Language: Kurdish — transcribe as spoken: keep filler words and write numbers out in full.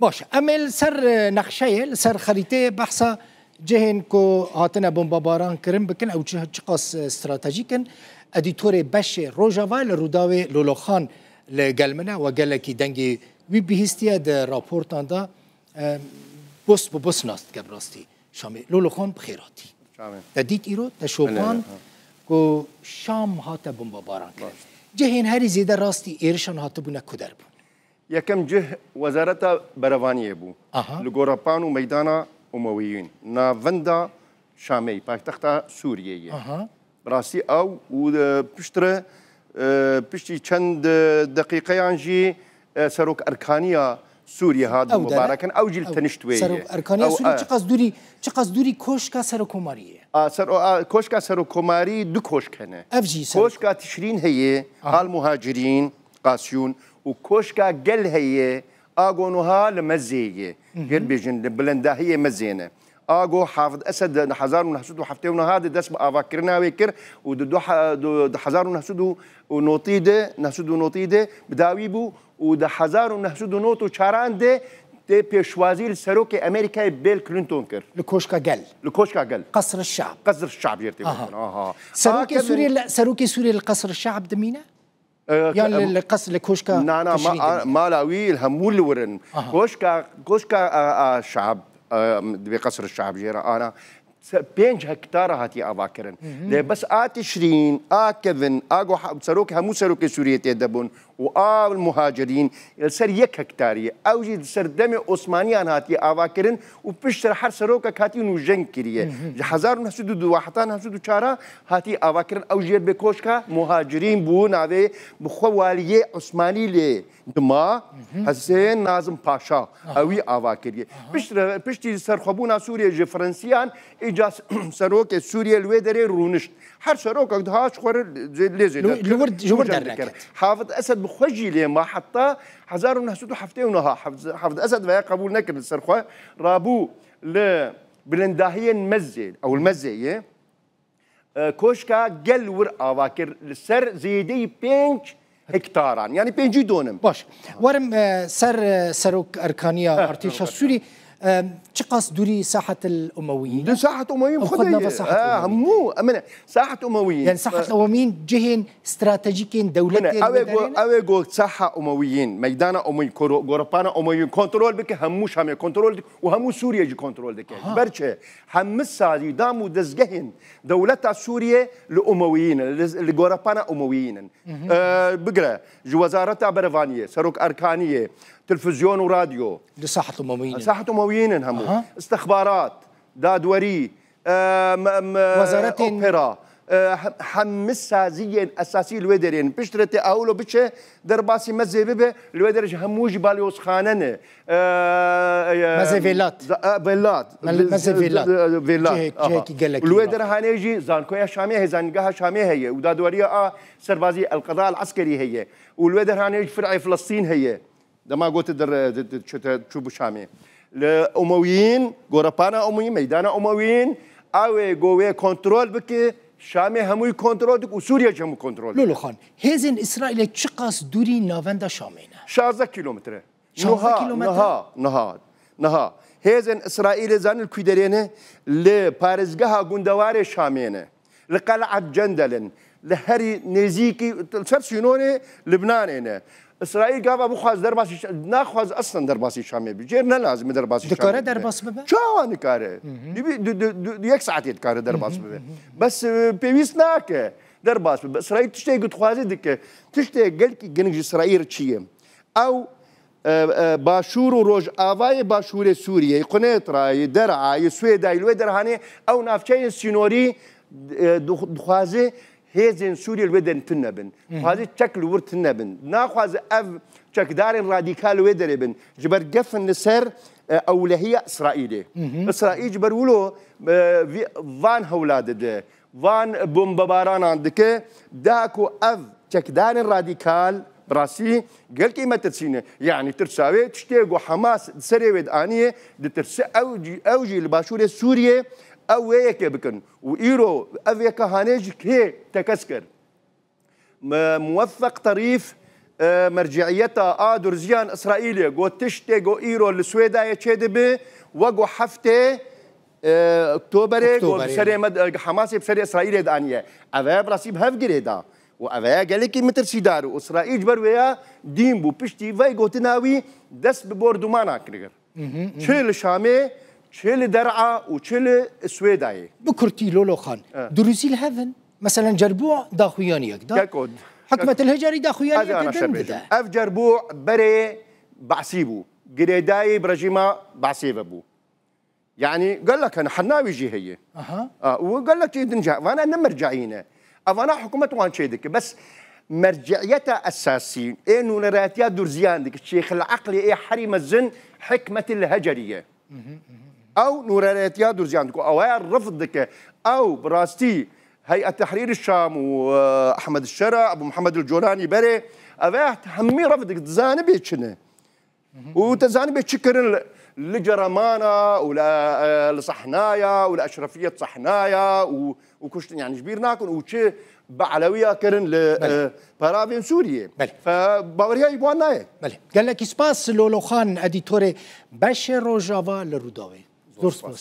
Baş, em ê li ser, e, nexşeyê, li ser xerîteyê behsa cihên ku hatine bombebaran kirin bikin, ew çi, çiqas, e, stratejîk in. Edîtorê beşê Rojava li Rûdawê Lolo Xan li gel min e, we gelekî dengê wî bihîstiye di raportan de, e, bos bi bos nas dike bi rastî. Şamê Lolo Xan bi xêr hatî. Çawa? Te dît îro, te şopand Belê, ha. ku Şam hate bombebaran kirin. Baş. Cihên herî zêde rastî êrişan hatibûne ku der bûn? Yekem cih Wezareta Berevaniyê bû. Aha. Li Gorepan û Meydana Umewiyîn. Navenda Şamê, paytexta Sûriyê ye. Aha. Bi rastî ew û, e, piştre, e, piştî çend, e, deqîqeyan jî, e, Serok Erkaniya Sûriyê hat Ew dere. mubarekin. Ew jî li Ew. tenişt wê ye. Serok Erkaniya Ew, Sûriyê e. çiqas dûrî, çiqas dûrî koşka Serokkomariyê ye? A, ser, a, koşka Serokkomarî du koşk hene. Ev jî Serok- Koşka Tişrîn heye, Aha. Al Muhacirîn, Qasiyûn û koşka Gel heye, a gonuha li Mezê ye. Hı hı. Gel bêjin, li bilendahiyê Mezê ne. A go Hafid Esed di hezar û neh sed û heftê û neh de dest bi avakirina wê kir û di du he-, du, di hezar û neh sed û notî de, neh sed û notî de bi dawî bû û di hezar û neh sed û nod û çaran de tê pêşwazî li Serokê Amerîkayê Bill Clinton kir. Li Koşka Gel. Li Koşka Gel. Qasr Şab. Qasr Şab jê tê Aha. gotin. Aha. Serokê Akevin Sûriyê li, Serokê Sûriyê li Qasr Şab dimîne? E, Ya ke-, li, li qas-, li koşka Na, na, ma-, Tişrîn a-, dimîne? mala wî li hemû li wir in. Aha. Koşka, koşka, a, a, şab, e, divê qesr şab jê re ana. Se-, pênc hektara hatiye avakirin. Hı hı. Lê bes a Tişrîn, a Kevin, a go ha-, serok, hemû serokê Sûriyê tê de bûn û a muhacirîn, li ser yek hektarî ye. Ew jî di ser demê Osmaniyan hatiye avakirin û piştre her serokek hatiye nûjen kiriye. Hı hı. Ji hezar û neh sed û du heta neh sed û çar hatiye avakirin. Ew jê bê koşka muhacirîn bû, navê bi xwe waliyê Osmanî lê dima, Hı hı. Hesên Nazim Paşa. Aha. Ew wî ava kiriye. Aha. Piştre, piştî serxwebûna Sûriyê ji Fransiyan, îca serokê Sûriyê li wê derê rûnişt. Her serokek diha ji xwe re lê zêde Li, li wir, ji wir derneket. Hafid Esed bi xwe jî lê ma heta hezar û neh sed û heftê û neh. Hafid, Hafid Esed veya qebûl nekir li ser xwe. Rabû li bilindahiyên Mezê, ew li Mezê ye. E, koşka gel wir ava kir li ser zêdeyî pênc hektaran. Yani pêncî donim. Baş. Werim, e, ser, e, Serok Erkaniya Heh, Artêşa Serok Erkan. Sûrî, e, çiqas dûrî Sahet el Umewiyîn? Di Sahet Umewiyîn Ew xwe xwe de nava ye. Sahet Ha, Umewiyîn. Hemû, emine. Sahet Umewiyîn. Yani Sahet E, Umewiyîn cihên stratejîkên Mine, dewletê ew ê li go, derê ne? ew ê go Saha Umewiyîn, meydana Umewiyîn, koro-, gorepana Umewiyîn kontrol bike, hemû Şamê kontrol dike û hemû Sûriyê jî kontrol dike. Aha. Ji ber çi? Hemû sazî, dam û dezgehên dewleta Sûriyê li Umewiyîn in, li, li gorepana Umewiyîn in. Hı hı. Ee, bigire, ji Wezareta Berevaniyê, Serok Erkaniyê, televizyon û radyo. Li Sahet Umewiyîn in. Sahet Umewiyîn in hemû. Aha. Îstixbarat, dadwerî, e, me, me, Wezaretên opera, e, hem, hemî saziyên esasî li wê derê in. Piştre tê awlo biçe, derbasî Mezê bibe, li wê derê ji hemû jî balyozxane ne. E, e, Mezê Velat. za-, e, Velat. Mel-, Mezê Velat. Velat. Cihek-, Aha. Cihekî gelekî Li wê mezin. derhanê jî zankoya Şamê heye, zanîngeha Şamê heye û dadweriya a serbazî El-Qeda El-Eskerî heye. Û li wê derhanê jî fir'ê Filistîn heye. Dema gote der, de, de, çete çû bi Şamê. Li Umewiyîn, gorepana Umewiyîn, meydana Umewiyîn, ew ê go wê kontrol bike, Şamê hemûyî kontrol dik û Sûriye jî hemû kontrol dik. Lolo Xan, hêzên Îsraîlê çiqas dûrî navenda Şamê ne? Şazdeh kîlometre. Şazdeh Niha, kîlometre? niha, niha, niha. Hêzên Îsraîlê zanî li ku derê ne? Li parêzgeha gundewarê Şamê ne. Li Qel'et Cendel in, li herî nêzîkî, li ser sînorê Libnanê ne. Îsraîl gava bixwaz derbasî Şa-, naxwaz eslen derbasî Şamê bi. Jêr ne lazim e derbasî Şamê Dikare bibe. derbas bibe? Çawa nikare? Hı hı. Di, di, di, di, di yek saetê dikare derbas Hı hı, bibe. hı hı. Bes, e, pêwîst nake derbas bibe. Îsraîl tiştê ku dixwaze dike. Tiştê gelkî giring ji Îsraîl çi ye? Ew, e, e, başûr û rojavayê başûrê Sûriyeyê, Qunetrayê, Derayê, Swêdayê, li wê derhanê ew navçeyên sînorî, e, dix-, dixwaze hêzên Sûriyê li wê derê tune bin. Hı hı. Dixwaze çek li wir tune bin. Naxwaze ev çekdarên radîkal li wê derê bin. Ji ber gefin li ser, e, ewlehiya Îsraîlê. Hı hı. Îsraîl ji ber wilo, e, vî-, van hewla dide. Van bombebaranan dike, da ku ev çekdarên radîkal, bi rastî, gelkî metirsî ne. Yanî tirsa wê tiştê ku Hamas di serê wê de aniye, ditirse ew jî, ew jî li başûrê Sûriyê ew wê yekê bikin. Û îro ev yeka hanê ji kê tekez kir? Me-, Muweffeq Terîf, e, merciyeta a durziyan Îsraîlê, go tiştê go îro li Swêdayê çêdibe, we go heftê, e, Oktoberê, go Oktoberê. Bi serê me, e, Hamasê bi serê Îsraîlê de aniye. Ev e bi rastî bi hev girê da. Û ev e gelekî mitirsîdar û Îsraîl ji ber wê ya dîn bû. Piştî vey gotina wî dest bi bordûmana kir. Çi li Şamê, çi li Der'a û çi li Swêdayê. Bi kurtî Lolo Xan, Evet. duruzî li hev in. Meselen Cerbû daxuyaniyek da. Geko. Hikmet el Hecerî daxuyaniyeke din dide. Ev Cerbû berê Basî bû. Girêdayî bi rejîma Basê ve bû. Yani gelek hene, hena wî jî heye. Aha. A, û gelekî din jî, vana ne merceî ne. Evana hikûmet wan çê dike. Bes merceiyeta esasî, ê nûneratiya durziyan dike, şêxil eqlê ê herî mezin Hikmet el Heceriye. Ew nûneratiya durziyan dike. Ew aya rifd dike. Ew bi rastî Heyet Tehrîr Şam û, e, Ehmed Şera, Ebu Muhammed el Colanî berê, ev hemî rifd dike. Dizanibê çi ne. Û te zanî bê çi kirin li, li Cereman a û li, e, li Sehnaya û li Eşrefiyet Sehnaya û, û kuştin, yani ji bîr nakin û çi bi Elewiya kirin li, Belê. e, peravên Sûriyê. Belê. Fe baweriya ji wan nayê. Belê. Gelekî spas Lolo Xan, edîtorê Beşê Rojava li Rûdawê. Zor spas.